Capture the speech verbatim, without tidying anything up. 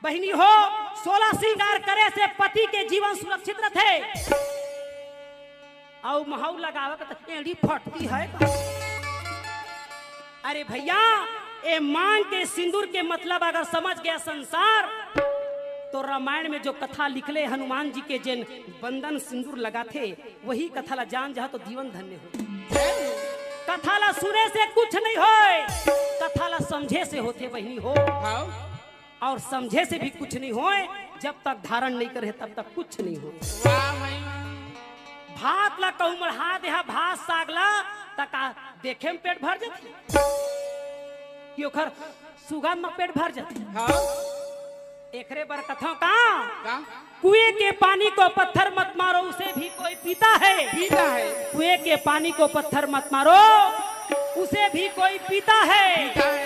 बहिनी हो, सोलह श्रृंगार करे से पति के जीवन सुरक्षित रथे। अउ महू लगावक त एड़ी फटती है। अरे भैया, ए मांग के सिंदूर के मतलब अगर समझ गया संसार, तो रामायण में जो कथा लिखले हनुमान जी के, जेन बंदन सिंदूर लगाथे, वही कथा ला जान जहा तो जीवन धन्य हो। कथा ला सुने से कुछ नहीं होय, कथा ला समझे से होथे बहिनी हो। हाँ। अउ समझे से भी कुछ नहीं होय, जब तक धारण नहीं करे तब तक कुछ नहीं होय। वाह भाई। भात ला कहूं मढ़ा देहा, भात साग ला, त का देखे में पेट भर जाथे कि ओखर सुगंध में पेट भर जाथे? हाँ। एकरे बर कथों का? का? कुएं के पानी को पत्थर मत मारो, उसे भी कोई पीता है। पीता है। कुएं के पानी को पत्थर मत मारो, उसे भी कोई पीता है। पीता है।